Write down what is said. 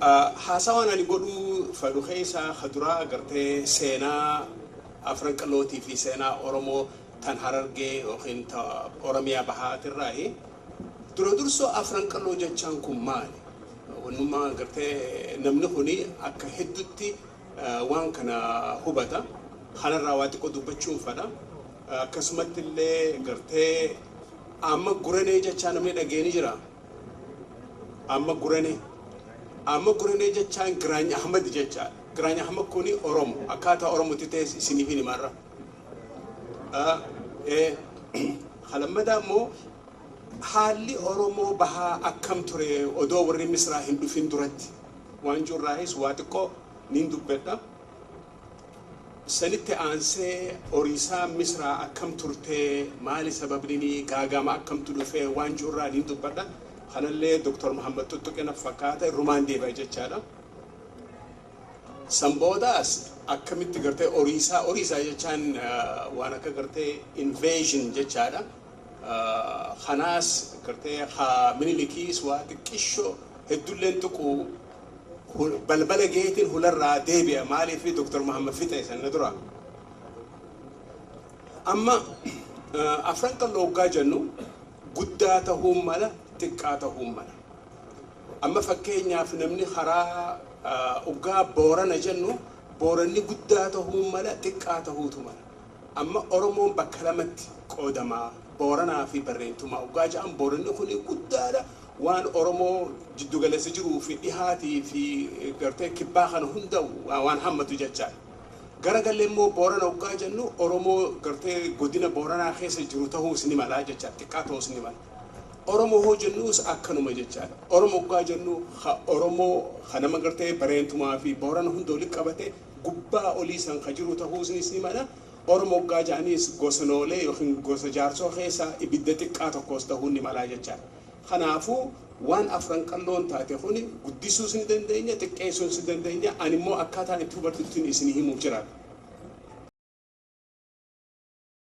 Haasawaan ani godhuu fedhu keessaa kaduraa gartee seenaa Afran Qallootii fi seenaa Oromoo tan Harargee yookiin Oromiyaa Bahaatirraayi. Dura dursoo, Afran Qalloo jechaan kun maali? Wannummaa gartee namni kuni akka heddutti waan kana hubata. Kanarraa waa xiqqoo dubbachuun fedha. Akkasumatti illee gartee amma guranee jechaa namni dhageeni jira. Amma guranee. Amma guranee jechaan Giraany Ahmad jechaadha. Giraany Ahmad kuni Oromo. Akkaataa Oromootti ta'e isiniif hin himarra. Halammadaa immoo haalli Oromoo Bahaa akkam ture odoo warri Misraa hin dhufin duratti waan jirraayis waa xiqqoo nin dubbadha. Sanitti aansee horiisaa Misraa akkam turtee, maali sababni, gaagama akkamtu dhufee waan jirraa nin dubbadha. Kanallee Dr. Muhammad tuttuqina fakkaata irrumaan deebi'a jechaadha. San boodaas akkamitti gartee horiisaa jechaan waan akka gartee invasion jechaadha. Kanaas gartee haa Minilikiis waa xiqqishoo heddulleen tuqu balbala geetiin hularraa deebi'a, maaliif Dr. Muhammad fixe sanna dura. Amma Afran Qalloo hoggaa jennu guddaa ta'uu mala, xiqqaa ta'uu mala. Amma fakkeenyaaf namni karaa hoggaa Boorana jennu, Booranni guddaa ta'uu mala, xiqqaa ta'uutu mala. Amma Oromoon bakka lamatti qoodamaa, Booranaa fi Barreentumaa hoggaa jedhan, Booranni kun guddaadha, waan Oromoo jiddugaleessa jiruu fi dhihaatii fi gartee kibbaa kana hunda waan hammatu jechaadha. Garagallee immoo Boorana hoggaa jennu Oromoo gartee godina Booranaa keessa jiru ta'uus ni mala jechaadha, xiqqaa ta'uus ni mala. Oromoo hoo jennuus akkanuma jechaadha. Oromoo hoggaa jennu Oromoo nama gartee Bareentumaa fi Boorana hunda walitti qabate gubbaa olii san ka jiru ta'uus ni mala. Oromoo hoggaa jedhaniis gosa noolee yookiin gosa jaarsoo keessaa ibidda xiqqaa tokkos ta'uu ni mala jechaadha. Kanaafuu waan Afran Qalloon taate kuni guddisuus ni dandeenya, xiqqeessuus ni dandeenya. Ani immoo akkaataan itti hubatuttiin isinii himuuf jiraadha.